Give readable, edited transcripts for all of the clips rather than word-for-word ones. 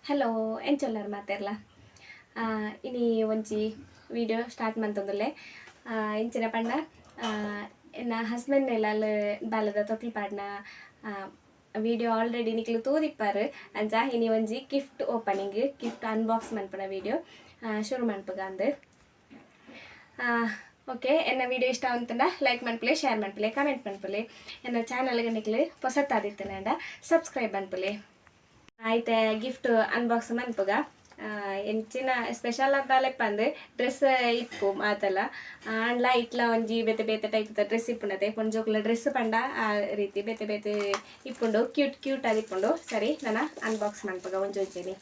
Hello, ಎಂಚೊಲ್ಲರ್ ಮಾತೆರ್ಲ? ಇನಿ ಒಂಜಿ ವಿಡಿಯೋ ಸ್ಟಾರ್ಟ್ ಮಂತೊಂದುಲ್ಲೆ. ಇಂಚಿನ ಪಂಡ ಎನ್ನ ಹಸ್ಬೆಂಡ್ ನೆಲಾಲ್ ಬಾಲದ ತೊಟ್ಲು ಪಾಡ್ನ ವಿಡಿಯೋ ಆಲ್ರೆಡಿ ನಿಕ್ಲು ತೂದಿಪ್ಪಾರು. ಅಂಚ ಇನಿ ಒಂಜಿ ಗಿಫ್ಟ್ ಓಪನಿಂಗ್, ಗಿಫ್ಟ್ ಅನ್ಬಾಕ್ಸ್ ಮನ್ಪುನ ವಿಡಿಯೋ ಶುರು ಮನ್ಪುಗ ಅಂದ್. ಓಕೆ, ಎನ್ನ ವಿಡಿಯೋ ಇಷ್ಟ ಅಂತಂಡ ಲೈಕ್ ಮನ್ಪುಲೆ, ಶೇರ್ ಮನ್ಪುಲೆ, ಕಮೆಂಟ್ ಮನ್ಪುಲೆ. ಎನ್ನ ಚಾನಲ್ಗೆ ನಿಕ್ಲು ಪೊಸತ್ತಾದಿತ್ತನಂಡ ಸಬ್ಸ್ಕ್ರೈಬ್ ಮನ್ಪುಲೆ. ಆಯ್ತೆ, ಗಿಫ್ಟ್ ಅನ್ಬಾಕ್ಸ್ ಮನ್ಪುಗ. ಎಂಚಿನ ಸ್ಪೆಷಲ್ ಅಂತ ಲೆಪ್ಪಂದು ಡ್ರೆಸ್ ಇಪ್ಪು ಮಾತಲ್ಲ. ಆಂಡ್ಲ ಇಟ್ಲ ಒಂಜಿ ಬೇತೆ ಬೇತೆ ಟೈಪ್ ಡ್ರೆಸ್ ಇಪ್ಪುಂಡತೆ. ಪೊಂಜೋಕುಲ ಡ್ರೆಸ್ ಪಂಡ ಆ ರೀತಿ ಬೇತೆ ಬೇತೆ ಇಪ್ಪುಂಡು, ಕ್ಯೂಟ್ ಕ್ಯೂಟ್ ಆದ್ ಇಪ್ಪುಂಡು. ಸರಿ, ನನ ಅನ್ಬಾಕ್ಸ್ ಮನ್ಪುಗ ಒಂಜಿ ಒಂಜಿನಿ.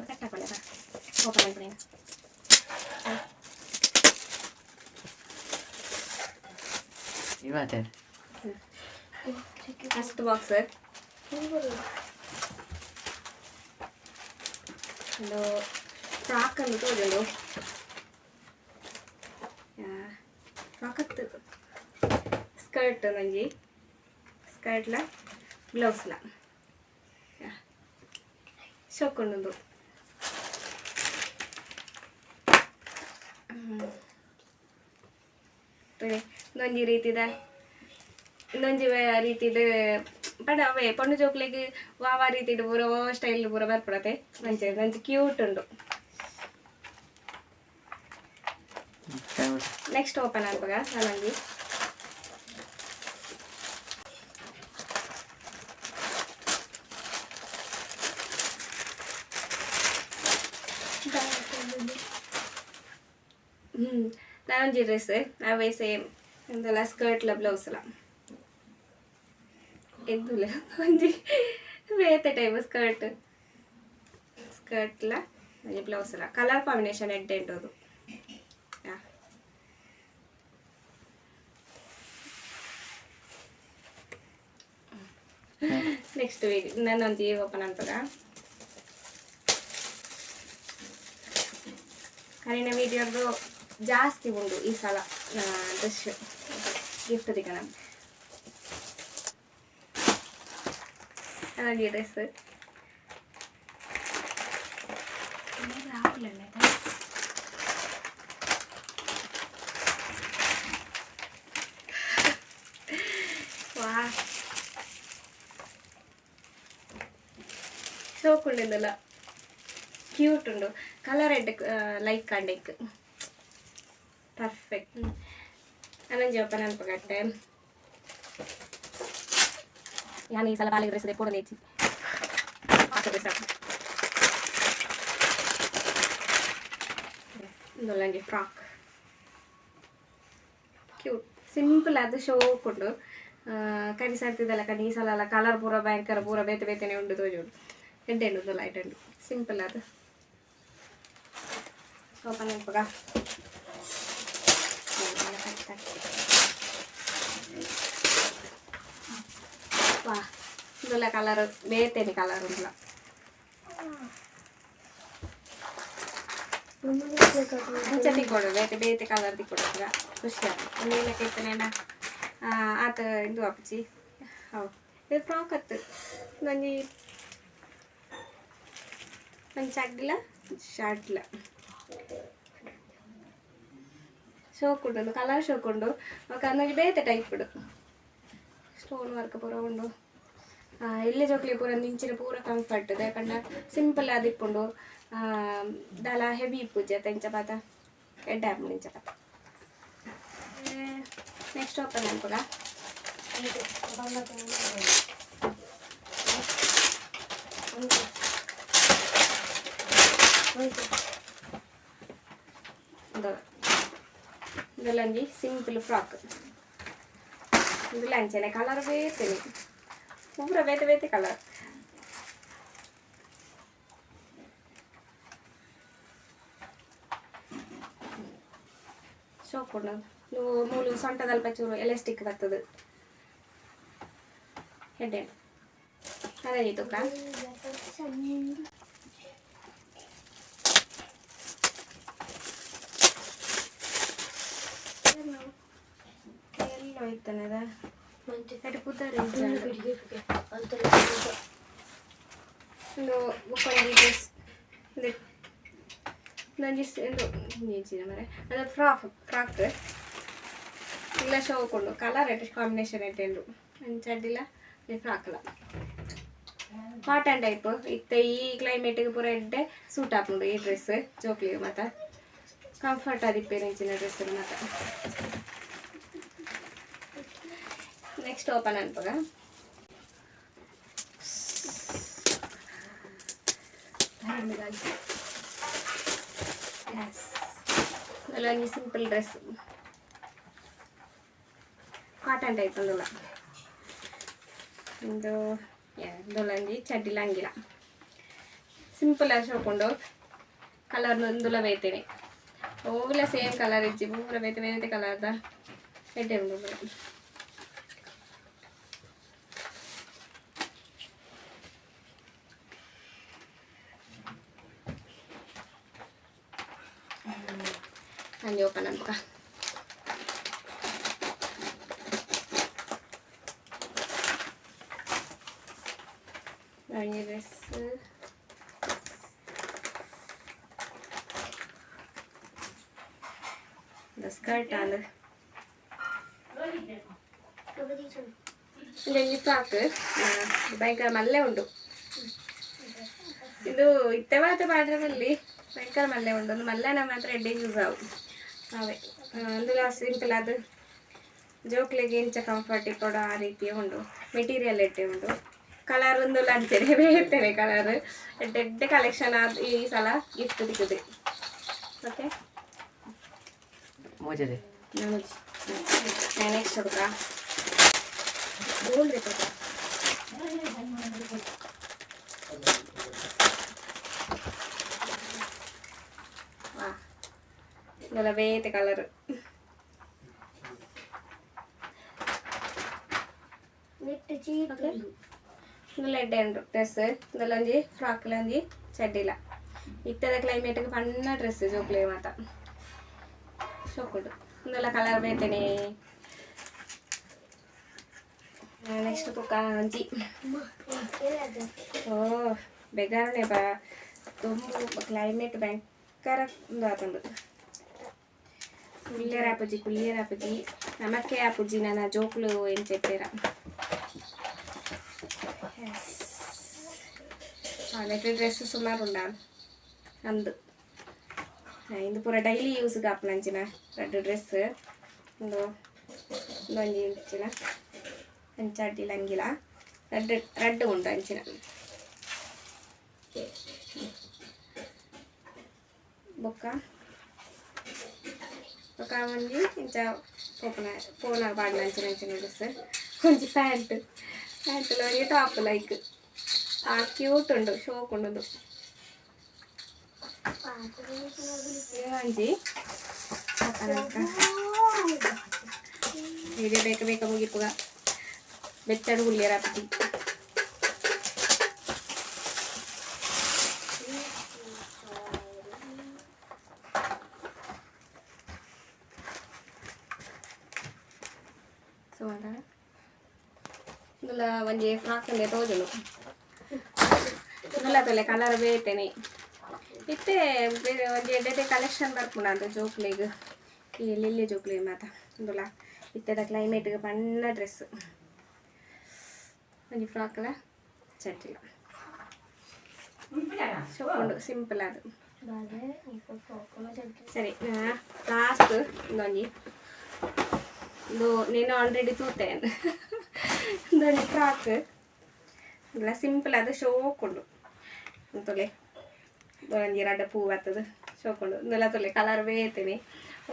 ಕಟ್ ಹಾಕೊಂಡೆ, ಓಪನ್ ಮನ್ಪುನಿ. ಈ ಮಾತಾಡು. ಫಸ್ಟ್ ಬಾಕ್ಸ್ ಒಂದು ಫ್ರಾಕ್ ಅನ್ನು ತೋಜುಂಡು. ಫ್ರಾಕ್ ಅತ್ತು, ಸ್ಕರ್ಟ್. ಒಂಜಿ ಸ್ಕರ್ಟ್ಲ ಬ್ಲೌಸ್ಲ ಶೋಕುಂಡು. ಇನ್ನೊಂಜಿ ರೀತಿದ, ಇನ್ನೊಂಜಿ ರೀತಿದ ಪಂಡ ಅವೇ ಪೊಣ್ಣು ಜೋಕ್ಲೆಗ್ ವಾ ವಾ ರೀತಿಡ್ ಪೂರ ವಾ ಸ್ಟೈಲ್ ಪೂರ ಬರ್ಪುಡತೆ. ಅಂಚೆ ಒಂಜಿ ಕ್ಯೂಟ್ ಉಂಡು. ನೆಕ್ಸ್ಟ್ ಓಪನ್ ಆನ್ಪಗ ನಾನೊಂಜಿ. ನಾನೊಂಜಿ ಡ್ರೆಸ್, ಅವೇ ಸೇಮ್ ಇಂದೆಲ್ಲ ಸ್ಕರ್ಟ್ಲ ಬ್ಲೌಸ್ಲ. ಎಂದುಲ ಒಂಜಿ ಬೇತೆ ಟೈಪ್ ಸ್ಕರ್ಟ್, ಸ್ಕರ್ಟ್ಲ ಒಂಜಿ ಬ್ಲೌಸ್ಲ. ಕಲರ್ ಕಾಂಬಿನೇಷನ್ ಎಡ್ಡೆ ಉಂಟು. ನೆಕ್ಸ್ಟ್ ನಾನೊಂಜಿ ಓಪನ್ ಅನ್ಪಗ. ಕರಿನ ವಿಡಿಯೋದು ಜಾಸ್ತಿ ಉಂಡು. ಈ ಸಲ ಡ್ರೆಸ್ ಗಿಫ್ಟ್ ತಿಕನ. ಅದೊಂಜಿ ಡ್ರೆಸ್. ವಾ, ಶೋಕುಂಡು, ಕ್ಯೂಟ್ ಉಂಡು. ಕಲರ್ ಎಡ್ಡೆ ಲೈಕ್ ಆಂಡ್ ಪರ್ಫೆಕ್ಟ್. ನನೊಂಜಿ ಓಪನ್ ಅನ್ಪಗಟ್ಟೆ. ಯಾನ್ ಈ ಸಲ ಬಾಲೆಗ್ ಡ್ರೆಸ್ ಪೋಡೊಂದು ಡ್ರೆಸ್ ಇಂದೊಂಜಿ ಫ್ರಾಕ್, ಕ್ಯೂಟ್ ಸಿಂಪಲ್ ಅದು ಶೋಕ್ ಉಂಡು. ಕರಿ ಸರ್ತಿದಲ್ಲ ಕಣಿ ಈ ಸಲ ಅಲ್ಲ. ಕಲರ್ ಪೂರ ಭಯಂಕರ ಪೂರ ಬೇತೆ ಬೇತೆನೆ ಉಂಡು ತೋಜುಂಡು. ಎಡ್ಡೆ ಉಂಡು, ಲೈಟ್ ಉಂಡು, ಸಿಂಪಲ್ ಅದು. ಓಪನ್ ಮನ್ಪುಗ. ವಾ, ಇಂದುಲ ಕಲರ್ ಬೇತೆನೆ ಕಲರ್ ಉಂಡುಲ. ಅಂಚ ತಿಕ್ಕೊಡು, ಬೇತೆ ಬೇತೆ ಕಲರ್ ತಿಕ್ಕೊಡು. ಖುಷಿ ಆತು. ಒಂದು ಏನಕ್ಕೆ ಇತ್ತನೇನ ಆತ ಇಂದು ಆಪುಜಿ. ಹೌದು, ಇದು ಫ್ರಾಕ್ ಅತ್ತು. ಒಂಜಿ ಒಂಜಿ ಚಡ್ಡಿಲ ಶಾರ್ಟ್ಲ. ಶೋಕ್ ಉಂಡು, ಕಲರ್ ಶೋಕ್ ಉಂಡು. ಬೊಕ ಅಂದೊಂಜಿ ಬೇತೆ ಟೈಪ್ ಸ್ಟೋನ್ ವರ್ಕ್ ಪೂರ ಉಂಡು. ಎಲ್ಯ ಜೋಕ್ಲೆಗ್ ಪೂರ ಇಂಚಿನ ಪೂರ ಕಂಫರ್ಟ್. ದಾಯೆ ಪಂಡ ಸಿಂಪಲ್ ಆದಿಪ್ಪುಂಡು, ದಾಲ ಹೆವಿ ಇಪ್ಪುಜಿ ಅತ್ತ. ಇಂಚ ಪಾತ ಎಡ್ಡೆ ಆಪುಂಡು ಇಂಚ ಪಾತ. Next open ಮನ್ಪುಗ. ಉಂದು ಇಂದೆಲ್ಲ ಒಂಜಿ ಸಿಂಪಲ್ ಫ್ರಾಕ್. ಇಂದುಲ ಅಂಚನೆ ಕಲರ್ ಬೇತೆನೆ, ಪೂರ ಬೇತೆ ಬೇತೆ ಕಲರ್. ಶೋಕ್ ಉಂಡು. ಮೂಲು ಸೊಂಟದಲ್ಪ ಚೂರು ಎಲಾಸ್ಟಿಕ್ ಬರ್ತದೆ. ಎಡ್ಡೆ. ಅದೇ ತುಕ್ಕ. ಇತ್ತನದ ಪುದರ್ ಉಂದು ಬೊಕ್ಕೊಂಜಿ ಡ್ರೆಸ್ ಉಂದೊಂಜಿ ಉಂದು ಎಂಚಿನ ಮರೆ ಅದು ಫ್ರಾಕ್ ಫ್ರಾಕ್ ಇಲ್ಲ ಶೋಕುಂಡು ಕಲರ್ ಎಡ್ಡೆ ಕಾಂಬಿನೇಷನ್ ಎಡ್ಡೆ ಉಂಡು ಅಂಚ ಅಡ್ಡಿಲ ಫ್ರಾಕ್ಲ ಕಾಟನ್ ಟೈಪ್ ಇತ್ತೆ ಈ ಕ್ಲೈಮೇಟ್ಗೆ ಪೂರ ಎಡ್ಡೆ ಸೂಟ್ ಆಪುಂಡು ಈ ಡ್ರೆಸ್ ಜೋಕ್ಲಿಗೆ ಮಾತ ಕಂಫರ್ಟ್ ಆದಿಪ್ಪೇರು ಇಂಚಿನ ಡ್ರೆಸ್ ಮಾತ. ನೆಕ್ಸ್ಟ್ ಓಪನ್ ಅನ್ಪಗ. ಎಸ್, ಒಂಜಿ ಸಿಂಪಲ್ ಡ್ರೆಸ್ ಕಾಟನ್ ಟೈಪ್ ಉಂದುಲ. ಉಂದು ಉಂದುಲ ಒಂಜಿ ಚಡ್ಡಿಲ ಅಂಗಿಲ ಸಿಂಪಲ್ ಆದ್ ಶೋಕುಂಡು. ಕಲರ್ ಉಂದುಲ ಬೇತೆನೆ, ಒವ್ಲ ಸೇಮ್ ಕಲರ್ ಇಜ್ಜಿ, ಪೂರ ಬೇತೆ ಬೇತೆ ಕಲರ್ದ ಎಡ್ಡೆ ಉಂಡು ಪೂರ. ಅಂಜಿ ಓಪನ್ ಅನ್ಪುಗ. ಒಂಜಿ ಡ್ರೆಸ್ ಸ್ಕರ್ಟ್ ಆಂಡ್ ಒಂಜಿ ಫ್ರಾಕ್. ಭಯಂಕರ ಮಲ್ಲೆ ಉಂಡು ಇದು. ಇತ್ತೆ ಮಾತ ಪಾಡ್ರೆ ಮಲ್ಲಿ ಭಯಂಕರ ಮಲ್ಲೆ ಉಂಡು. ಒಂದು ಮಲ್ಲೆನ ಮಾತ್ರ ಎಡ್ಡೆ ಯೂಸ್ ಆವು ಅವೇ. ಅಂದುಲ ಸಿಂಪಲ್ ಅದು ಜೋಕ್ಲೆಗ್ ಎಂಚ ಕಂಫರ್ಟ್ ಇಪ್ಪೊಡು ಆ ರೀತಿಯ ಉಂಡು. ಮೆಟೀರಿಯಲ್ ಎಡ್ಡೆ ಉಂಡು. ಕಲರ್ ಉಂದುಲ ಅಂಚನೆ ಬೇತೆನೆ ಕಲರ್. ಎಡ್ಡೆ ಎಡ್ಡೆ ಕಲೆಕ್ಷನ್ ಆದ್ ಈ ಸಲ ಗಿಫ್ಟ್ ತಿಕ್ಕುದು. ಓಕೆ. ಮೂಜದೆ. ನೆಕ್ಸ್ಟ್ ಹುಡುಕ ಗೋಲ್ಡ್ ಬೇಕು. ವಾ, ಇದೆಲ್ಲ ಬೇತೆ ಕಲರ್. ಓಕೆ, ಇಂದುಲ ಎಡ್ಡೆ ಉಂಡು ಡ್ರೆಸ್. ಇಂದುಲ ಒಂಜಿ ಫ್ರಾಕ್ಲ ಒಂಜಿ ಚಡ್ಡಿಲ. ಇತ್ತದ ಕ್ಲೈಮೇಟ್ಗೆ ಪಣ್ಣ ಡ್ರೆಸ್ ಜೋಕ್ಲೆಗ್ ಮಾತ ಶೋಕುಂಡು. ಇಂದುಲ ಕಲರ್ ಬೇತೆನೆ. ನೆಕ್ಸ್ಟ್ ಬೊಕ ಒಂಜಿ ಓ ಬೆಗಾರಣೆ ಬಾ ದೊಂಬು ಕ್ಲೈಮೇಟ್ ಭಯಂಕರ ಉಂದು ಆತುಂಡು. ಕುಲ್ಯರ ಆಪುಜಿ, ಕುಲ್ಯರ ಆಪುಜಿ, ನಮಕ್ಕೆ ಆಪುಜಿ, ನನ ಜೋಕುಲು ಎಂಚ ಇಪ್ಪೆರ. ಎಸ್, ಡ್ರೆಸ್ ಸುಮಾರು ಉಂಡಾ ಅಂದು. ಇಂದು ಪೂರ ಡೈಲಿ ಯೂಸ್ಗೆ ಆಪುನಂಚಿನ ರಡ್ಡ್ ಡ್ರೆಸ್. ಉಂದು ಉಂದೊಂಜಿ ಇಂಚಿನ ಅಂಚ ಅಡ್ಡಿಲ ಅಂಗಿಲ ರಡ್ಡ್ ರಡ್ಡ್ ಉಂಡು ಅಂಚಿನ. ಬೊಕ್ಕ ಬೊಕ್ಕ ಒಂಜಿ ಇಂಚ ಪೋಪುನ ಪೋನ ಪಾಡ್ನ ಅಂಚಿನ ಅಂಚಿನ ಡ್ರೆಸ್. ಒಂಜಿ ಪ್ಯಾಂಟ್, ಪ್ಯಾಂಟ್ ಒಂಜಿ ಟಾಪ್ ಲೈಕ್ ಆ ಕ್ಯೂಟ್ ಉಂಡು, ಶೋಕ್ ಉಂಡು. ಒಂಜಿ ವಿಡಿಯೋ ಬೇಗ ಬೇಗ ಮುಗಿಪುಗ. ಬೆಚ್ಚಡು ಹುಲ್ಲಿಯರ ಆಪುಜಿ. ಸೊ ಅದ ಇಂದುಲ ಒಂಜಿ ಫ್ರಾಕ್ ಉಂದೆ ತೋಜುಂಡು. ಇಂದುಲ ತೂಲೆ ಕಲರ್ ಬೇತೆನೆ. ಇತ್ತೆ ಬೇರೆ ಒಂಜಿ ಎಡ್ಡೆ ಕಲೆಕ್ಷನ್ ಬರ್ಪುಂಡು ಅಂದ್ ಜೋಕ್ಲೆಗ್, ಈ ಎಲ್ಯ ಜೋಕ್ಲೆಗ್ ಮಾತ. ಇಂದುಲ ಇತ್ತೆದ ಕ್ಲೈಮೇಟ್ಗೆ ಪಣ್ಣ ಡ್ರೆಸ್. ಒಂಜಿ ಫ್ರಾಕ್ಲ ಚಡ್ಡಿಲ ಶೋಕುಂಡು ಸಿಂಪಲ್ ಅದು. ಸರಿ, ಲಾಸ್ಟ್ ಇಂದೊಂಜಿ. ಇಂದು ನೀನು ಆಲ್ರೆಡಿ ತೂತೆ. ಇಂದೊಂಜಿ ಫ್ರಾಕ್ ಇಲ್ಲ ಸಿಂಪಲ್ ಅದು ಶೋಕುಂಡು. ತೂಲೆ, ಒಂಜಿ ರಡ್ಡ್ ಪೂ ಬತ್ತದು ಶೋಕುಂಡು. ಇಂದುಲ ತೂಲೆ ಕಲರ್ ಬೇತೆನೆ.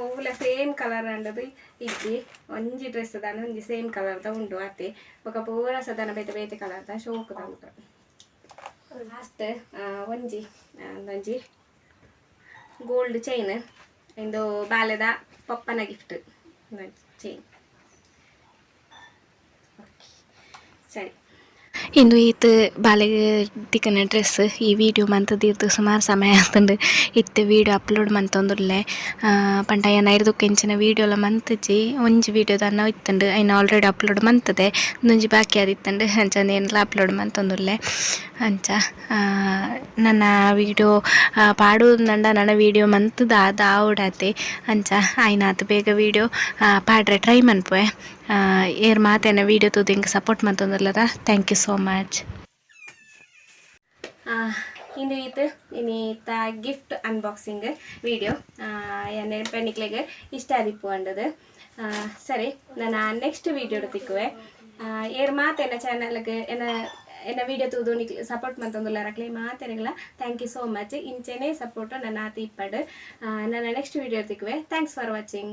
ಒವ್ಲ ಸೇಮ್ ಕಲರ್ ಅಂಡದು ಇಜ್ಜಿ. ಒಂಜಿ ಡ್ರೆಸ್ ದಾನ ಒಂಜಿ ಸೇಮ್ ಕಲರ್ದ ಉಂಡು ಆತೆ. ಬೊಕ ಪೂರ ಸದಾನ ಬೇತೆ ಬೇತೆ ಕಲರ್ದ ಶೋಕುದ ಉಂಡು. ಲಾಸ್ಟ್ ಒಂಜಿ ಒಂಜಿ ಗೋಲ್ಡ್ ಚೈನ್. ಇಂದು ಬಾಲೆದ ಪಪ್ಪನ ಗಿಫ್ಟ್ ಚೈನ್. ಸರಿ. ಇಂದು ಈತ್ ಬಾಲೆಗ್ ತಿಕ್ಕುನ ಡ್ರೆಸ್. ಈ ವಿಡಿಯೋ ಮಂತುದೀರ್ದ್ ಸುಮಾರು ಸಮಯ ಆತುಂಡು. ಇತ್ತೆ ವಿಡಿಯೋ ಅಪ್ಲೋಡ್ ಮಂತೊಂದುಲ್ಲೆ. ಪಂಡ ಯಾನ್ ಐರ್ದೊಕ್ಕ ಇಂಚಿನ ವಿಡಿಯೋಲ ಮಂತುಜಿ. ಒಂಜಿ ವಿಡಿಯೋ ದಾನ್ನ ಇತ್ತುಂಡು, ಐನ್ ಆಲ್ರೆಡಿ ಅಪ್ಲೋಡ್ ಮಂತುದೆ. ಉಂದೊಂಜಿ ಬಾಕಿ ಆದಿತ್ತುಂಡು, ಅಂಚನೆ ಏನ್ಲ ಅಪ್ಲೋಡ್ ಮಂತೊಂದುಲ್ಲೆ. ಅಂಚ ನನ ವಿಡಿಯೋ ಪಾಡುಂದಂಡ ನನ ವಿಡಿಯೋ ಮಂತುದು ಆದ್ ಆವೊಡಾತೆ. ಅಂಚ ಆಯ್ನಾತ್ ಬೇಗ ವಿಡಿಯೋ ಪಾಡ್ರೆ ಟ್ರೈ ಮನ್ಪುವೆ. ಏರ್ ಮಾತ ಎನ್ನ ವಿಡಿಯೋ ತೂದು ಎಂಕ್ support ಮಂತೊಂದುಲ್ಲೆರ, thank you so much. ಇಂದು ಈತ್ ಇನಿತ ಗಿಫ್ಟ್ ಅನ್ಬಾಕ್ಸಿಂಗ್ ವಿಡಿಯೋ. ನೆನಪೆ ಇಷ್ಟ ಆದಿಪ್ಪು ಅಂಡದು. ಸರಿ, ನಾನು ನೆಕ್ಸ್ಟ್ ವಿಡಿಯೋ ತಿಕ್ಕುವೆ. ಏರ್ ಮಾತ ಎನ್ನ ಚಾನಲ್ಗೆ ಎನ್ನ ಎನ್ನ ವಿಡಿಯೋ ತೂದು ನಿಕ್ಲ್ ಸಪೋರ್ಟ್ ಮಂತೊಂದುಲ್ಲೆರ್, ಅಕ್ಲೆ ಮಾತೆರೆಗ್ಲ thank you so much. ಇಂಚೆನೆ ಸಪೋರ್ಟ್ ನನ್ನ ಆತ ಇಪ್ಪಡ್. ನನ್ನ ನೆಕ್ಸ್ಟ್ ವಿಡಿಯೋ ತಿಕ್ಕುವೆ. Thanks for watching.